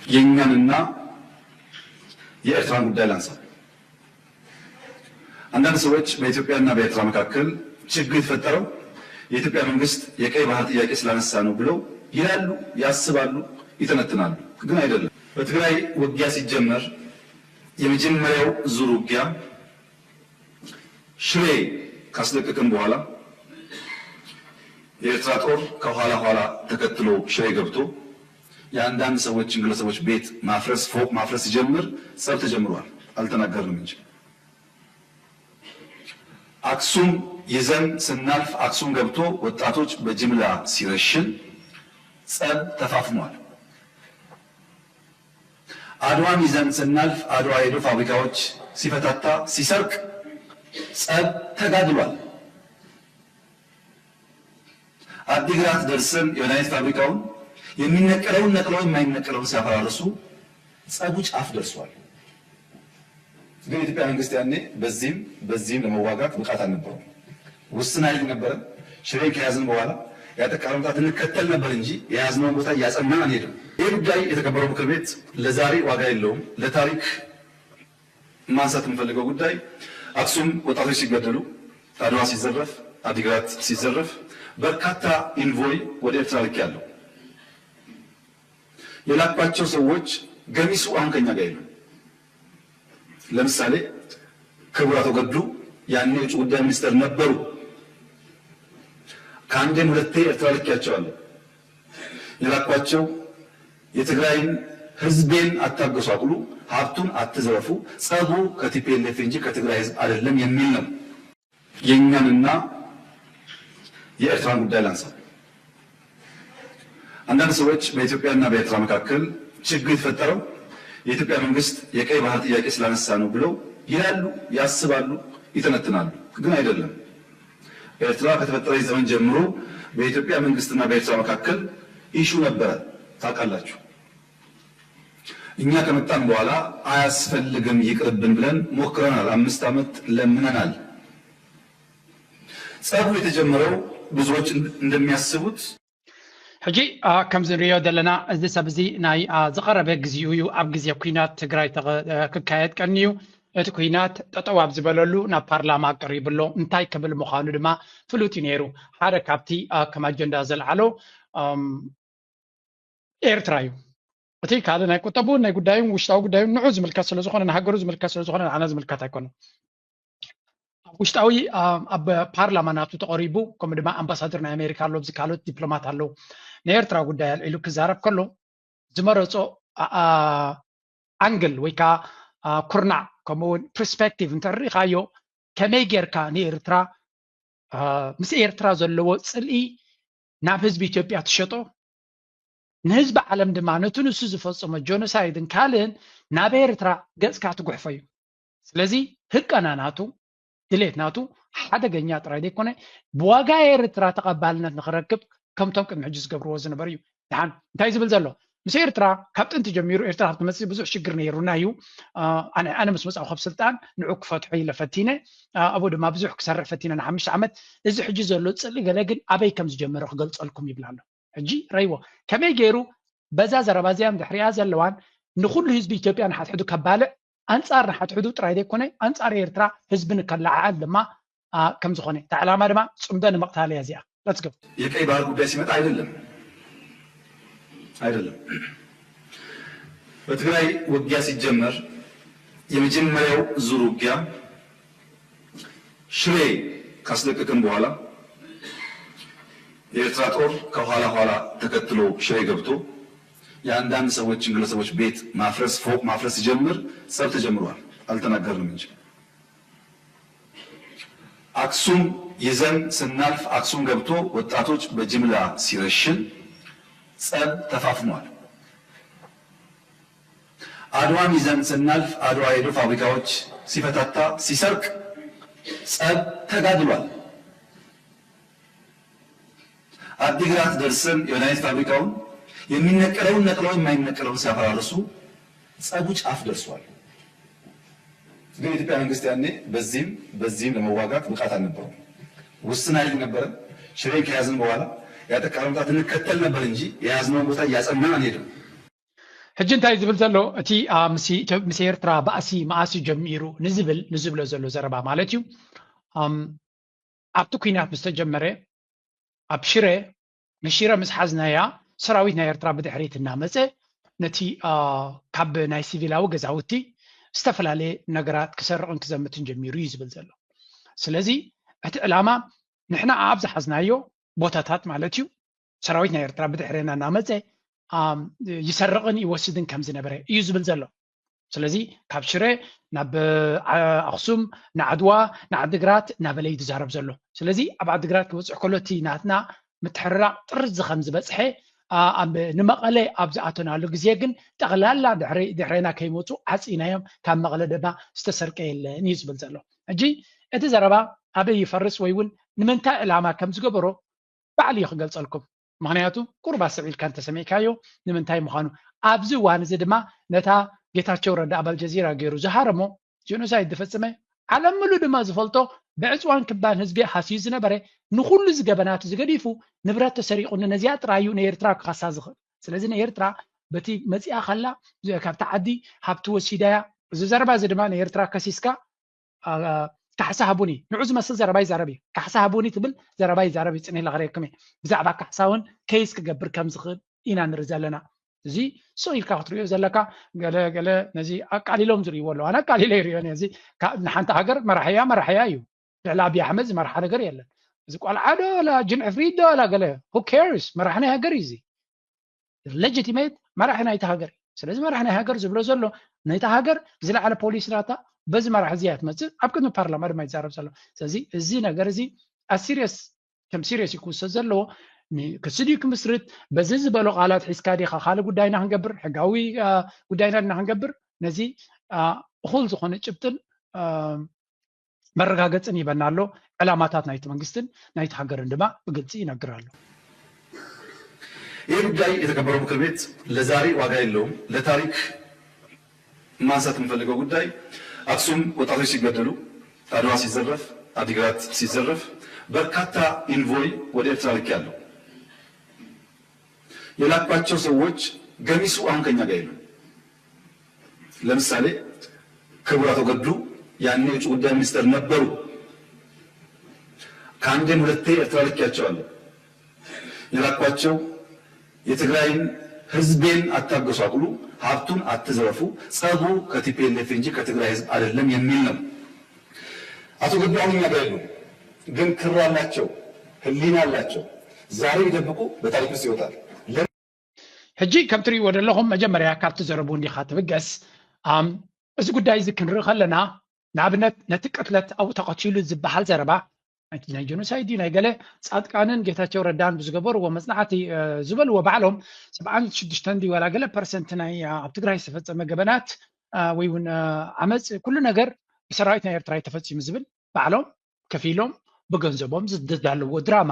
የኛንና የኤርትራን ጉዳይ ላንሳ። አንዳንድ ሰዎች በኢትዮጵያና በኤርትራ መካከል ችግር የተፈጠረው የኢትዮጵያ መንግስት የቀይ ባህር ጥያቄ ስላነሳ ነው ብለው ይላሉ፣ ያስባሉ፣ ይተነትናሉ። ግን አይደለም። በትግራይ ውጊያ ሲጀመር የመጀመሪያው ዙር ውጊያ ሽሬ ካስለቀቅን በኋላ የኤርትራ ጦር ከኋላ ኋላ ተከትሎ ሽሬ ገብቶ የአንዳንድ ሰዎችን፣ ግለሰቦች ቤት ማፍረስ፣ ፎቅ ማፍረስ ሲጀምር ጸብ ተጀምሯል። አልተናገርንም እንጂ። አክሱም ይዘን ስናልፍ አክሱም ገብቶ ወጣቶች በጅምላ ሲረሽን ጸብ ተፋፍሟል። አድዋን ይዘን ስናልፍ አድዋ ሄዶ ፋብሪካዎች ሲፈታታ ሲሰርቅ ጸብ ተጋድሏል። አዲግራት ደርሰን የመድኃኒት ፋብሪካውን የሚነቀለውን ነቅለው የማይነቀለውን ሲያፈራርሱ ጸቡ ጫፍ ደርሷል። ግን የኢትዮጵያ መንግስት ያኔ በዚህም በዚህም ለመዋጋት ብቃት አልነበረውም። ውስን ኃይል ነበረ። ሽሬን ከያዝን በኋላ ያጠቃነው ቦታ እንከተል ነበር እንጂ የያዝነውን ቦታ እያጸናን አንሄድም። ይህ ጉዳይ የተከበረው ምክር ቤት ለዛሬ ዋጋ የለውም። ለታሪክ ማንሳት የምፈልገው ጉዳይ አክሱም ወጣቶች ሲገደሉ፣ አድዋ ሲዘረፍ፣ አዲግራት ሲዘረፍ በርካታ ኢንቮይ ወደ ኤርትራ ልኬያለሁ። የላኳቸው ሰዎች ገሚሱ አሁን ከኛ ጋር የሉም። ለምሳሌ ክቡር አቶ ገዱ ያኔ የውጭ ጉዳይ ሚኒስትር ነበሩ። ከአንዴም ሁለቴ ኤርትራ ልኬያቸዋለሁ። የላኳቸው የትግራይን ህዝቤን አታገሱ፣ አቅሉ፣ ሀብቱን አትዝረፉ፣ ጸቡ ከቲፒኤልኤፍ እንጂ ከትግራይ ህዝብ አይደለም የሚል ነው። የእኛንና የኤርትራን ጉዳይ ላንሳ። አንዳንድ ሰዎች በኢትዮጵያና በኤርትራ መካከል ችግር የተፈጠረው የኢትዮጵያ መንግስት የቀይ ባህር ጥያቄ ስላነሳ ነው ብለው ይላሉ፣ ያስባሉ፣ ይተነትናሉ። ግን አይደለም። ኤርትራ ከተፈጠረች ዘመን ጀምሮ በኢትዮጵያ መንግስትና በኤርትራ መካከል ኢሹ ነበረ፣ ታውቃላችሁ። እኛ ከመጣን በኋላ አያስፈልግም፣ ይቅርብን ብለን ሞክረናል። አምስት ዓመት ለምነናል። ጸቡ የተጀመረው ብዙዎች እንድ-፣ እንደሚያስቡት ሕጂ፣ አ፣ ከምዚ ንሪኦ ዘለና፣ እዚ ሰብ እዚ ናይ፣ አ፣ ዝቐረበ ግዜኡ እዩ። ኣብ ግዜ ኲናት ትግራይ ተኸ-፣ አ፣ ክካየድ ቀንዩ። እቲ ኲናት ጠጠው ኣብ ዝበለሉ ናብ ፓርላማ ቀሪቡ ኣሎ። እንታይ ክብል ምዃኑ ድማ ፍሉጥ እዩ ነይሩ። ሓደ ካብቲ፣ አ፣ ከም ኣጀንዳ ዘልዓሎ፣ ኣም፣ ኤርትራ እዩ። እቲ ካልእ ናይ ቁጠብኡ፣ ናይ ጉዳዩን ውሽጣዊ ጉዳዩን ንዑ ዝምልከት ስለ ዝኾነ፣ ንሃገሩ ዝምልከት ስለ ዝኾነ፣ ንዓና ዝምልከት ኣይኮነን። ኣብ ውሽጣዊ፣ አ፣ ኣብ ፓርላማ ናቱ ተቐሪቡ፣ ከምኡ ድማ ኣምባሳደር ናይ ኣሜሪካ ኣሎ፣ ኣብዚ ካልኦት ዲፕሎማት ኣለዉ። ናይ ኤርትራ ጉዳይ ኣልዒሉ ክዛረብ ከሎ ዝመረጾ፣ አ፣ አ፣ ኣንግል ወይ ከዓ፣ አ፣ ኩርናዕ ከምኡ እውን ፕርስፔክቲቭ እንተሪኢኻዮ ከመይ ጌርካ ንኤርትራ፣ አ፣ ምስ ኤርትራ ዘለዎ ጽልኢ ናብ ህዝቢ ኢትዮጵያ ትሸጦ፣ ንህዝቢ ዓለም ድማ ነቲ ንሱ ዝፈጸሞ ጆኖሳይድን ካልእን ናብ ኤርትራ ገጽካ ትጉሕፎ እዩ። ስለዚ ህቀና ናቱ፣ ድሌት ናቱ ሓደገኛ ጥራይ ዘይኮነ፣ ብዋጋ ኤርትራ ተቐባልነት ንኽረክብ ከምቶም ቅድሚ ሕጂ ዝገብርዎ ዝነበሩ እዩ። ደሓን እንታይ ዝብል ዘሎ? ምስ ኤርትራ ካብ ጥንቲ ጀሚሩ ኤርትራ ክትመጽእ ብዙሕ ሽግር ነይሩና እዩ። አ፣ ኣነ፣ ኣነ ምስ መጻእኩ ካብ ስልጣን ንዑ ክፈትሖ ኢለ ፈቲነ። አ፣ ኣብኡ ድማ ብዙሕ ክሰርሕ ፈቲነ ንሓሙሽተ ዓመት። እዚ ሕጂ ዘሎ ጽልኢ ገለ ግን ኣበይ ከም ዝጀመረ ክገልጸልኩም ይብል ኣሎ። ሕጂ ረይዎ ከመይ ገይሩ በዛ ዘረባ እዚኣን ድሕሪኣ ዘለዋን ንኹሉ ህዝቢ ኢትዮጵያ ንሓድሕዱ ከባልዕ፣ ኣንጻር ንሓድሕዱ ጥራይ ዘይኮነ ኣንጻር ኤርትራ ህዝቢ ንከለዓዕል ድማ፣ አ፣ ከም ዝኾነ፣ እታ ዕላማ ድማ ጽምዶ ንምቕታል እያ እዚኣ። Let's go። የቀይ ባህር ጉዳይ ሲመጣ አይደለም፣ አይደለም። በትግራይ ውጊያ ሲጀመር የመጀመሪያው ዙር ውጊያ ሽሬ ካስለቀቅን በኋላ የኤርትራ ጦር ከኋላ ኋላ ተከትሎ ሽሬ ገብቶ የአንዳንድ ሰዎችን፣ ግለሰቦች ቤት ማፍረስ፣ ፎቅ ማፍረስ ሲጀምር ጸብ ተጀምሯል። አልተናገርንም እንጂ። አክሱም ይዘን ስናልፍ አክሱም ገብቶ ወጣቶች በጅምላ ሲረሽን ጸብ ተፋፍሟል። አድዋን ይዘን ስናልፍ አድዋ ሄዶ ፋብሪካዎች ሲፈታታ ሲሰርቅ ጸብ ተጋድሏል። አዲግራት ደርሰን የመድኃኒት ፋብሪካውን የሚነቀለውን ነቅለው የማይነቀለውን ሲያፈራርሱ ጸቡ ጫፍ ደርሷል። ግን የኢትዮጵያ መንግስት ያኔ በዚህም በዚህም ለመዋጋት ብቃት አልነበረውም። ውስን ኃይል ነበረ። ሽሬን ከያዝን በኋላ ያጠቃነው ቦታ እንከተል ነበር እንጂ የያዝነውን ቦታ እያጸናን አንሄድም። ሕጂ እንታይ ዝብል ዘሎ? እቲ ምስ ኤርትራ ባእሲ መኣስ ጀሚሩ ንዝብል ንዝብሎ ዘሎ ዘረባ ማለት እዩ። ኣብቲ ኩናት ምስ ተጀመረ ኣብ ሽረ ንሽረ ምስ ሓዝናያ ሰራዊት ናይ ኤርትራ ብድሕሪት እናመፀ ነቲ ካብ ናይ ሲቪላዊ ገዛውቲ ዝተፈላለየ ነገራት ክሰርቕን ክዘምትን ጀሚሩ እዩ ዝብል ዘሎ። ስለዚ እቲ ዕላማ ንሕና ኣብ ዝሓዝናዮ ቦታታት ማለት እዩ ሰራዊት ናይ ኤርትራ ብድሕሬና እናመፀ ይሰርቕን ይወስድን ከም ዝነበረ እዩ ዝብል ዘሎ። ስለዚ ካብ ሽረ ናብ ኣኽሱም፣ ንዓድዋ፣ ንዓድግራት እናበለ እዩ ዝዛረብ ዘሎ። ስለዚ ኣብ ዓድግራት ክበፅሕ ከሎ እቲ ናትና ምትሕርራቕ ጥርዚ ከም ዝበፅሐ ኣብ ንመቐለ ኣብ ዝኣተናሉ ግዜ ግን ጠቕላላ ድሕሬና ከይመፁ ዓፂናዮም፣ ካብ መቐለ ድማ ዝተሰርቀ የለን እዩ ዝብል ዘሎ። ሕጂ እቲ ዘረባ ኣበይ ይፈርስ ወይ እውን ንምንታይ ዕላማ ከም ዝገበሮ ባዕሉ እዩ ክገልፀልኩም። ምክንያቱ ቁሩብ ኣስተውዒልካ እንተሰሚዕካዮ ንምንታይ ምዃኑ ኣብዚ እዋን እዚ ድማ ነታ ጌታቸው ረዳ ኣብ ኣልጀዚራ ገይሩ ዝሃረሞ ጀኖሳይድ ዝፈፀመ ዓለም ምሉእ ድማ ዝፈልጦ ብዕፅዋን ክባን ህዝቢ ሃስዩ ዝነበረ ንኩሉ ዝገበናት ዝገዲፉ ንብረት ተሰሪቑኒ ነዚኣ ጥራዩ ንኤርትራ ክኸሳ ዝኽእል። ስለዚ ንኤርትራ በቲ መፂኣ ከላ ካብቲ ዓዲ ሃብቲ ወሲዳያ። እዚ ዘረባ እዚ ድማ ንኤርትራ ከሲስካ ካሕሳ ሃቡኒ ንዑ ዝመስል ዘረባ ይዛረብ እዩ። ካሕሳ ሃቡኒ ትብል ዘረባ ይዛረብ እዩ። ፅኒሕ ለኽረየኩም እየ። ብዛዕባ ካሕሳ እውን ከይስ ክገብር ከም ዝኽእል ኢና ንርኢ ዘለና። እዚ ስቕ ኢልካ ክትሪኦ ዘለካ ገለ ገለ ነዚ ኣቃሊሎም ዝርእይዎ ኣለዉ። ኣነ ኣቃሊለ ይርእዮ እዚ ንሓንቲ ሃገር መራሕያ መራሕያ እዩ። ልዕሊ ኣብይ ኣሕመድ ዝመርሓ ነገር የለን። እዚ ቆልዓ ዶ ላ ጅን ዕፍሪት ዶ ላ ገለ who cares መራሕ ናይ ሃገር እዩ እዚ። ሌጂቲሜት መራሒ ናይቲ ሃገር እዩ። ስለዚ መራሕ ናይ ሃገር ዝብሎ ዘሎ ነታ ሃገር ዝለዓለ ፖሊሲ ናታ በዚ መራሕ እዚ እያ ትመፅእ። ኣብ ቅድሚ ፓርላማ ድማ ይዛረብ ዘሎ። ስለዚ እዚ ነገር እዚ ኣሲሪየስ ከም ሲሪየስ እዩ ክውሰድ ዘለዎ። ክስድዩ ክምስርት በዚ ዝበሎ ቃላት ሒዝካ ዲኻ ካልእ ጉዳይና ክንገብር ሕጋዊ ጉዳይና ድና ክንገብር ነዚ እኹል ዝኾነ ጭብጥን መረጋገፅን ይበና ኣሎ። ዕላማታት ናይቲ መንግስትን ናይቲ ሃገርን ድማ ብግልፂ ይነግር ኣሎ። ይህ ጉዳይ የተከበረው ምክር ቤት ለዛሬ ዋጋ የለውም። ለታሪክ ማንሳት የምፈልገው ጉዳይ አክሱም ወጣቶች ሲገደሉ፣ አድዋ ሲዘረፍ፣ አዲግራት ሲዘረፍ በርካታ ኢንቮይ ወደ ኤርትራ ልኬያለሁ። የላኳቸው ሰዎች ገሚሱ አሁን ከኛ ጋር የሉም። ለምሳሌ ክቡር አቶ ገዱ ያኔ የውጭ ጉዳይ ሚኒስትር ነበሩ። ከአንዴም ሁለቴ ኤርትራ ልኬያቸዋለሁ። የላኳቸው የትግራይን ህዝቤን አታጎሳቁሉ፣ ሀብቱን አትዝረፉ፣ ጸቡ ከ ቲ ፒ ኤል ኤፍ እንጂ ከትግራይ ህዝብ አይደለም የሚል ነው። አቶ ገዱ አሁን እኛ ጋር የሉም፣ ግን ክር አላቸው፣ ህሊና አላቸው። ዛሬ ቢደብቁ በታሪክ ውስጥ ይወጣል። ሕጂ ከም ትርእይዎ ዘለኹም መጀመርያ ካብቲ ዘረቡ እንዲኻ ትብገስ። እዚ ጉዳይ እዚ ክንርኢ ከለና ንኣብነት ነቲ ቅትለት ኣብኡ ተቐቲሉ ዝበሃል ዘረባ ናይ ጀኖሳይድ እዩ ናይ ገለ ፃድቃንን ጌታቸው ረዳን ብዝገበርዎ መፅናዕቲ ዝበልዎ ባዕሎም ሰብዓን ሽዱሽተን ድዩ ዋላ ገለ ፐርሰንት ናይ ኣብ ትግራይ ዝተፈፀመ ገበናት ወይ እውን ዓመፅ ኩሉ ነገር ብሰራዊት ናይ ኤርትራ እዩ ተፈፂሙ ዝብል ባዕሎም ከፊሎም ብገንዘቦም ዝዳለዎ ድራማ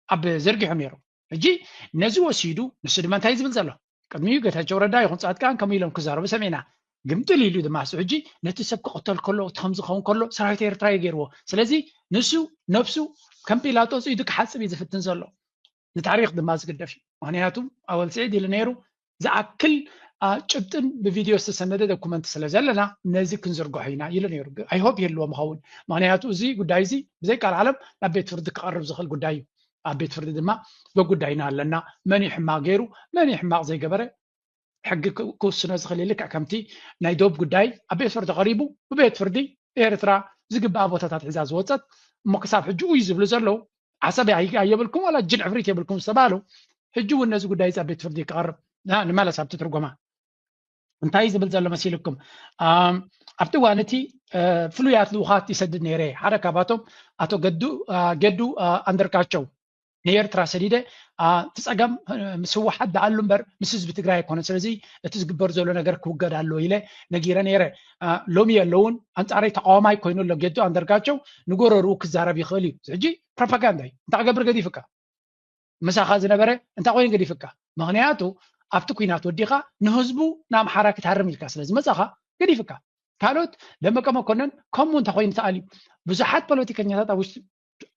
ኣብ ዘርጊሖም ነይሮም። ሕጂ ነዚ ወሲዱ ንሱ ድማ እንታይ ዝብል ዘሎ ቅድሚኡ ጌታቸው ረዳ ይኹን ፃድቃን ከምኡ ኢሎም ክዛረቡ ሰሚዕና። ግምጥል ኢሉ ድማ እሱ ሕጂ ነቲ ሰብ ክቕተል ከሎ እቲ ከም ዝኸውን ከሎ ሰራዊት ኤርትራ እዩ ገይርዎ። ስለዚ ንሱ ነብሱ ከም ጲላጦስ ኢዱ ክሓፅብ እዩ ዝፍትን ዘሎ። ንታሪክ ድማ ዝግደፍ እዩ። ምክንያቱ ኣወል ስዒድ ኢሉ ነይሩ ዝኣክል ጭብጥን ብቪድዮ ዝተሰነደ ዶኩመንት ስለ ዘለና ነዚ ክንዝርግሖ ኢና ኢሉ ነይሩ። ኣይሆፕ ይህልዎ ምኸውን። ምክንያቱ እዚ ጉዳይ እዚ ብዘይ ቃል ዓለም ናብ ቤት ፍርዲ ክቐርብ ዝኽእል ጉዳይ እዩ። ኣብ ቤት ፍርዲ ድማ በጉዳይና ኣለና። መን እዩ ሕማቕ ገይሩ መን እዩ ሕማቕ ዘይገበረ ሕጊ ክውስኖ ዝኽእል ልክዕ ከምቲ ናይ ዶብ ጉዳይ ኣብ ቤት ፍርዲ ቀሪቡ ብቤት ፍርዲ ኤርትራ ዝግባኣ ቦታታት ሒዛ ዝወፀት እሞ ክሳብ ሕጂ እዩ ዝብሉ ዘለዉ ዓሰብ ኣየብልኩም ዋላ ጅን ዕፍሪት የብልኩም ዝተባሉ ሕጂ እውን ነዚ ጉዳይ ኣብ ቤት ፍርዲ ክቐርብ ንመለስ ኣብቲ ትርጎማ እንታይ ዝብል ዘሎ መሲልኩም ኣብቲ እዋን እቲ ፍሉያት ልኡኻት ይሰድድ ነይረ ሓደ ካባቶም ኣቶ ገዱ ኣንደርጋቸው ንኤርትራ ሰዲደ እቲ ፀገም ምስ ህወሓት ደኣሉ እምበር ምስ ህዝቢ ትግራይ ኣይኮነን። ስለዚ እቲ ዝግበር ዘሎ ነገር ክውገድ ኣለዎ ኢለ ነጊረ ነይረ። ሎሚ የለውን ኣንፃረይ ተቃዋማይ ኮይኑ ኣሎ ጌዱ ኣንደርጋቸው ንጎረርኡ ክዛረብ ይኽእል እዩ። ሕጂ ፕሮፓጋንዳ እዩ። እንታይ ክገብር ገዲፍካ ምሳኻ ዝነበረ እንታይ ኮይኑ ገዲፍካ? ምክንያቱ ኣብቲ ኩናት ወዲኻ ንህዝቡ ንኣምሓራ ክትሃርም ኢልካ ስለዝመፃኻ ገዲፍካ። ካልኦት ደመቀ መኮነን ከምኡ እንተኮይኑ ተኣልዩ ብዙሓት ፖለቲከኛታት ኣብ ውሽጢ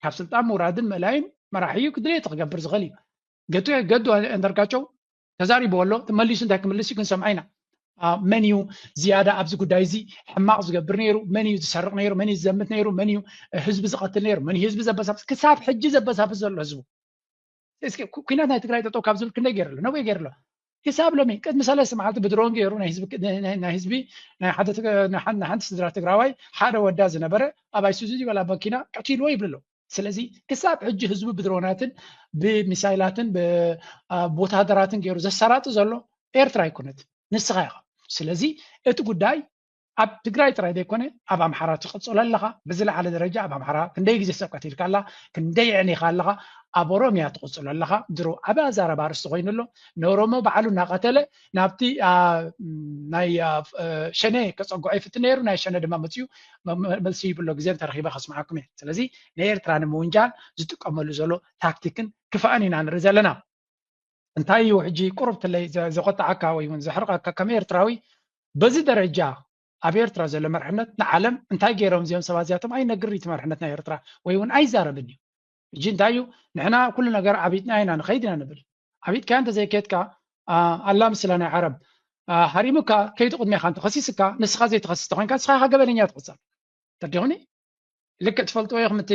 ካብ ስልጣን ምውራድን ምእላይን መራሒ እዩ ክድልየቱ ክገብር ዝኽእል እዩ። ገዱ ገዱ ኣንዳርጋቸው ተዛሪብዎ ኣሎ። መሊሱ እንታይ ክምልስ እዩ ክንሰምዖ ኢና። መን እዩ ዝያዳ ኣብዚ ጉዳይ እዚ ሕማቕ ዝገብር ነይሩ? መን እዩ ዝሰርቕ ነይሩ? መን እዩ ዝዘምት ነይሩ? መን እዩ ህዝቢ ዝቐትል ነይሩ? መን እዩ ህዝቢ ዘበሳብስ? ክሳብ ሕጂ ዘበሳብስ ዘሎ ህዝቡ። እስኪ ኩናት ናይ ትግራይ ጠጠው ካብ ዝብል ክንደይ ገይሩ ኣሎ? ነዊሕ ገይሩ ኣሎ። ክሳብ ሎሚ ቅድሚ ሰለስተ መዓልቲ ብድሮን ገይሩ ናይ ህዝቢ ናይ ህዝቢ ናይ ሓደ ሓንቲ ስድራ ትግራዋይ ሓደ ወዳ ዝነበረ ኣብ ኣይሱዙ ዝበላ መኪና ቀቲልዎ ይብሉ ኣለዉ። ስለዚ ክሳብ ሕጂ ህዝቡ ብድሮናትን ብሚሳይላትን ብወታደራትን ገይሩ ዘሰራጢ ዘሎ ኤርትራ ኣይኮነት፣ ንስኻ ኢኻ። ስለዚ እቲ ጉዳይ ኣብ ትግራይ ጥራይ ዘይኮነ ኣብ ኣምሓራ ትቕፅሎ ኣለኻ። ብዝለዓለ ደረጃ ኣብ ኣምሓራ ክንደይ ግዜ ሰብ ቀቲልካ ኣላ፣ ክንደይ የዕኒኻ ኣለኻ። ኣብ ኦሮምያ ትቕፅሎ ኣለኻ። ድሮ ዓቢ ኣዛረባ ኣርእስቲ ኮይኑ ኣሎ። ንኦሮሞ ባዕሉ እናቐተለ ናብቲ ናይ ሸኔ ከፀግዖ ይፍትን ነይሩ። ናይ ሸኔ ድማ መፅኡ መልሲ ይብሎ ግዜ እንተረኺበ ከስምዓኩም እየ። ስለዚ ንኤርትራ ንምውንጃል ዝጥቀመሉ ዘሎ ታክቲክን ክፋእን ኢና ንርኢ ዘለና። እንታይ እዩ ሕጂ ቁሩብ ትለይ ዘቆጣዓካ ወይ እውን ዘሕርቐካ ከም ኤርትራዊ በዚ ደረጃ ኣብ ኤርትራ ዘሎ መርሕነት ንዓለም እንታይ ገይሮም እዚኦም ሰባት እዚኣቶም ኣይነግር እቲ መርሕነት ናይ ኤርትራ ወይ እውን ኣይዛረብን እዩ። ሕጂ እንታይ እዩ ንሕና ኩሉ ነገር ዓቢጥና ኢና ንኸይድ ኢና ንብል። ዓቢጥካ እንተዘይከድካ ኣላ ምስላ ናይ ዓረብ ሃሪሙካ ከይዱ ቅድሜኻ እንተኸሲስካ ንስኻ ዘይተኸስስ ተኾይንካ ንስኻ ኢኻ ገበነኛ ትቕጸር። ተዲኹኒ ልክዕ ትፈልጥዎ ኢኹም እቲ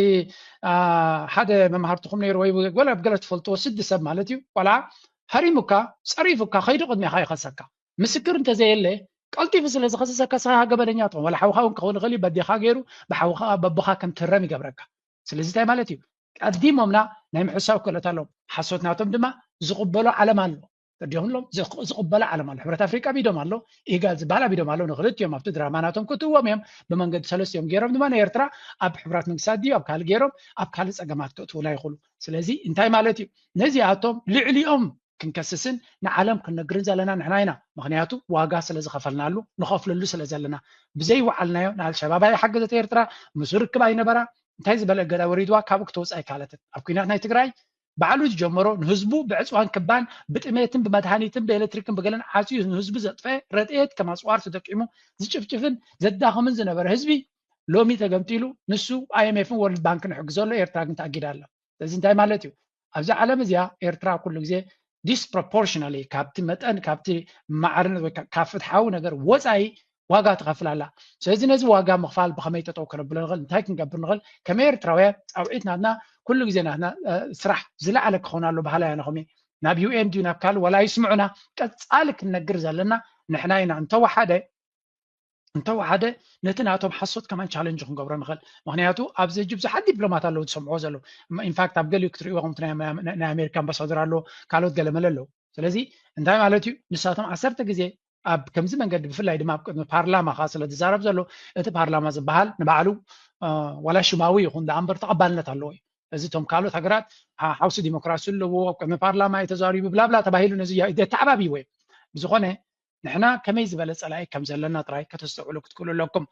ሓደ መምሃርትኹም ነይሩ ወይ ገለ ገለ ትፈልጥዎ ስዲ ሰብ ማለት እዩ። ቆልዓ ሃሪሙካ ጸሪፉካ ከይዱ ቅድሜኻ ይኸሰካ። ምስክር እንተዘየለ ቀልጢፉ ስለ ዝኸሰሰካ ንስኻ ገበነኛ ትኾን። ዋላ ሓውኻ እውን ክኸውን ይኽእል እዩ። በዴኻ ገይሩ ብሓውኻ በቦኻ ከም ትህረም ይገብረካ። ስለዚ እንታይ ማለት እዩ? ቀዲሞምና ናይ ምሕሳው ክእለት ኣለዎም። ሓሶት ናቶም ድማ ዝቕበሎ ዓለም ኣሎ። ተዲኹም ሎም ዝቕበሎ ዓለም ኣሎ። ሕብረት ኣፍሪቃ ኣብ ኢዶም ኣሎ። ኢጋድ ዝበሃል ኣብ ኢዶም ኣሎ። ንክልቲኦም ኣብቲ ድራማ ናቶም ክእትዎም እዮም። ብመንገዲ ሰለስቲኦም ገይሮም ድማ ንኤርትራ ኣብ ሕቡራት መንግስታት ድዩ ኣብ ካልእ ገይሮም ኣብ ካልእ ጸገማት ክእትውና ይኽእሉ። ስለዚ እንታይ ማለት እዩ? ነዚኣቶም ልዕሊኦም ክንከስስን ንዓለም ክንነግርን ዘለና ንሕና ኢና። ምኽንያቱ ዋጋ ስለ ዝኸፈልናሉ ንኸፍለሉ ስለ ዘለና። ብዘይ ወዓልናዮ ንኣልሸባብ ኣይሓገዘት ኤርትራ፣ ምስ ርክብ ኣይነበራ፣ እንታይ ዝበለ እገዳ ወሪድዋ ካብኡ ክትወፅእ ኣይካለትን። ኣብ ኩናት ናይ ትግራይ ባዕሉ ዝጀመሮ ንህዝቡ ብዕፅዋን ክባን ብጥሜትን ብመድሃኒትን ብኤሌክትሪክን ብገለን ዓፅዩ ንህዝቡ ዘጥፈ ረድኤት ከም ኣፅዋር ተጠቂሙ ዝጭፍጭፍን ዘዳኽምን ዝነበረ ህዝቢ ሎሚ ተገምጢሉ ንሱ ኣይኤምኤፍን ወርልድ ባንክን ይሕግዘሎ፣ ኤርትራ ግን ተኣጊዳ ኣላ። ስለዚ እንታይ ማለት እዩ? ኣብዚ ዓለም እዚኣ ኤርትራ ኩሉ ግዜ disproportionally ካብቲ መጠን ካብቲ ማዕርነት ወይ ካብ ፍትሓዊ ነገር ወፃኢ ዋጋ ትኸፍል ኣላ። ስለዚ ነዚ ዋጋ ምኽፋል ብኸመይ ጠጠው ከነብሎ ንኽእል? እንታይ ክንገብር ንኽእል? ከመይ ኤርትራውያን ፃውዒት ናትና ኩሉ ግዜ ናትና ስራሕ ዝለዓለ ክኸውን ኣሎ በሃላይ ኣነ ከሚ ናብ ዩኤን ድዩ ናብ ካልእ ዋላ ይስምዑና ቀፃሊ ክንነግር ዘለና ንሕና ኢና። እንተወሓደ እንተወሓደ ነቲ ናቶም ሓሶት ከማን ቻለንጅ ክንገብሮ ንኽእል። ምክንያቱ ኣብዚ ሕጂ ብዙሓት ዲፕሎማት ኣለዉ ዝሰምዕዎ ዘለዉ። ኢንፋክት ኣብ ገሊኡ ክትርእይዎ ከምቲ ናይ ኣሜሪካ ኣምባሳደር ኣሎ ካልኦት ገለመለ ኣለዉ። ስለዚ እንታይ ማለት እዩ? ንሳቶም ዓሰርተ ግዜ ኣብ ከምዚ መንገዲ ብፍላይ ድማ ኣብ ቅድሚ ፓርላማ ከዓ ስለ ዝዛረብ ዘሎ እቲ ፓርላማ ዝበሃል ንባዕሉ ዋላ ሽማዊ ይኹን ደኣ እምበር ተቐባልነት ኣለዎ እዩ። እዚ እቶም ካልኦት ሃገራት ሓውሲ ዲሞክራሲ ኣለዎ ኣብ ቅድሚ ፓርላማ እዩ ተዛሪቡ ብላብላ ተባሂሉ ነዚ የተዓባብይዎ እዩ። ብዝኾነ ንሕና ከመይ ዝበለ ጸላኢ ከም ዘለና ጥራይ ከተስተውዕሉ ክትክእሉ ኣለኩም።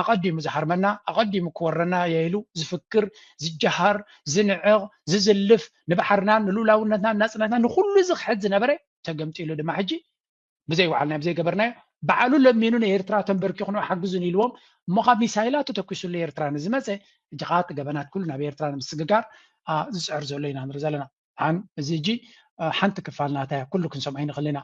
ኣቐዲሙ ዝሃርመና ኣቐዲሙ ክወረና የኢሉ ዝፍክር ዝጀሃር ዝንዕቕ ዝዝልፍ ንባሕርናን ንልኡላውነትናን ናጽነትና ንኹሉ ዝኽሕድ ዝነበረ ተገምጢሉ ድማ ሕጂ ብዘይ ዋዕልና ብዘይ ገበርናዮ ባዕሉ ለሚኑ ንኤርትራ ተንበርኪኹ ንኡ ሓግዙን ኢልዎም እሞ ካብ ሚሳይላት ተተኩሱሉ ኤርትራ ንዝመፀ ሕጂ ከዓ እቲ ገበናት ኩሉ ናብ ኤርትራ ንምስግጋር ዝፅዕር ዘሎ ኢና ንርኢ ዘለና። ኣን እዚ ሕጂ ሓንቲ ክፋል ናታ እያ ኩሉ ክንሰምዖ ይንኽእል ኢና።